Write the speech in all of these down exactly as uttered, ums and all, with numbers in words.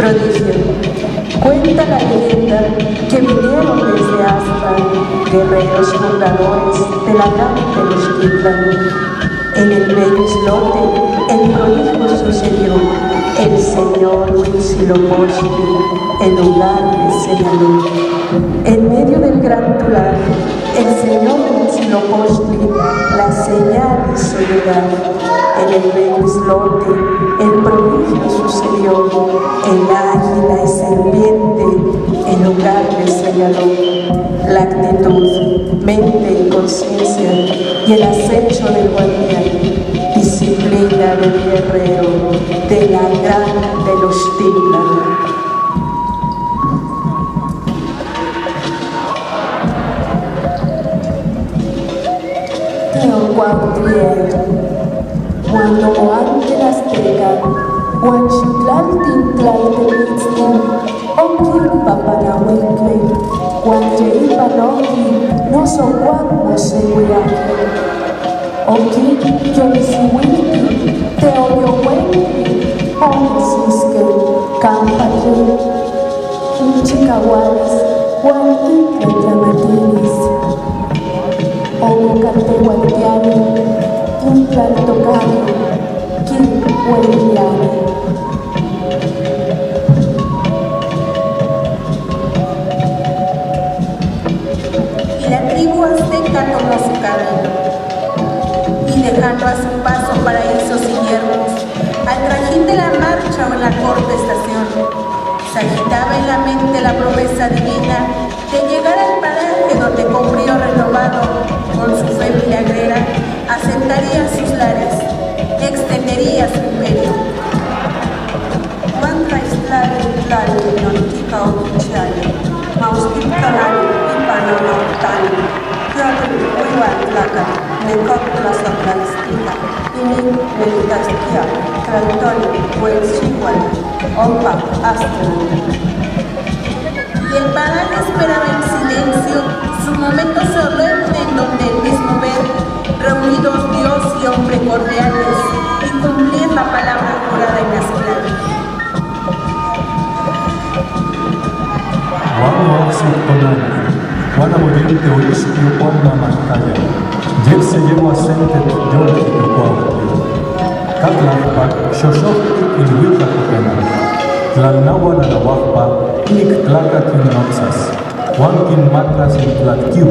Prodigio. Cuenta la leyenda que vinieron desde Astlan guerreros fundadores de la gran Tenochtitlan. En el bello islote, el prodigio sucedió. El señor Huitzilopochtli, el lugar le señaló. En medio del gran tulaje, el señor Huitzilopochtli la señal hizo llegar. En el bello islote, el prodigio sucedió. El águila y serpiente, el lugar le señaló. La actitud, mente y conciencia, y el acecho del guardián, disciplina del guerrero de la gran Tenochtitlan. Teo Cuauhtémoc, Cuauhtémoc, Cuauhtémoc, Cuauhtémoc, Cuauhtémoc, Cuauhtémoc, Cuauhtémoc, Cuauhtémoc, Oki, papanahuike, kuanjeika noki, noso kuan moseweiake. Oki, yonisiwilki, teoyoweki, onisiske, kampaye, nchikaualis, kuan ikletiamatilis. Oki, katewatiani, kintlantokani, kinweliani. Y la tribu azteca tomó su camino, y dejando a su paso paraísos y yermos, al trajín de la marcha o en la corta estación, se agitaba en la mente la promesa divina de llegar al paraje donde con brío renovado, con su fe milagrera, asentaría sus lares, extendería su imperio. Kuan tlaistlali tlali nontika okichiani, mauskitkalani, ipan nonohtani, kiatin uiwan tlakat, nekok tlasotlaistika, ini melitaiskia, tlaltoni, uelsiwani, ompa, astlani. Y el paraje esperaba en silencio su momento solemne en donde el mismo ver, reunidos Dios y hombre cordiales, y cumplir la palabra jurada en las claves. Wan oaxi tonali, wan amoyente oiski o kuan mamakaya, yese yewa sente yolki o kuauhki. Katlakpak xoxok iluitla kutena. Tlalnawa nanawakpa, inik tlaka kin notsas. Wan kin matas in tlatkiu.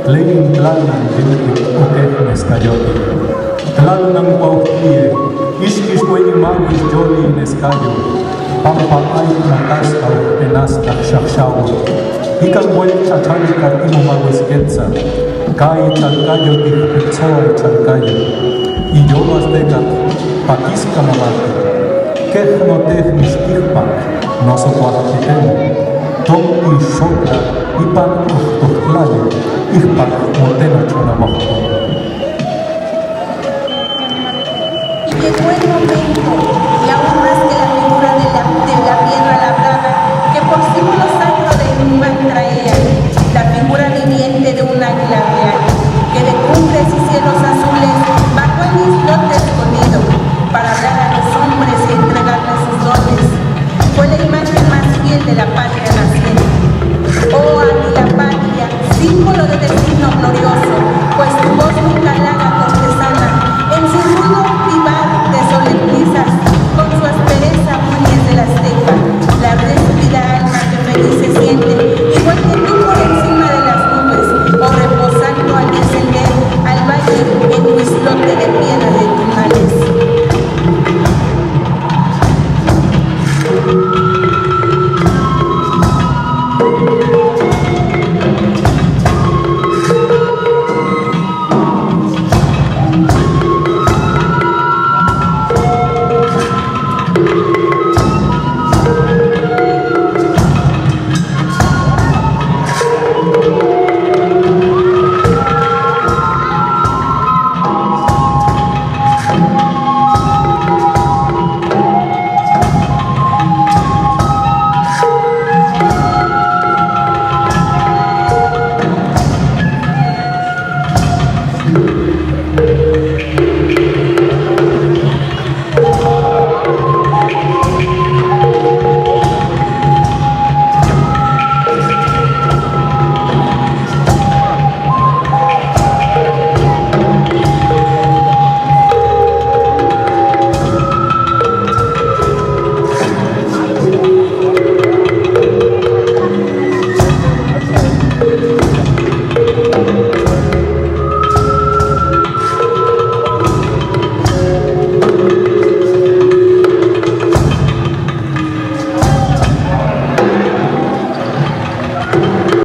Tlein tlal nan yilkit okej neskayotik. Tlal nan kuauhkie, ixkix kueyi mawis yoli neskayo. Pampa ai matas kau enas tak xaxaul. Ikan buel chachalikat imo mawis ketsa. Kai chalkayo tik petsoa chalkayo. Iyomas tekat, pakiska mamati. Kej notej mixtijpak, noso kuajtitemo. Tom ixotla, ipan ojtojtlali, ijpak motena chonawajto.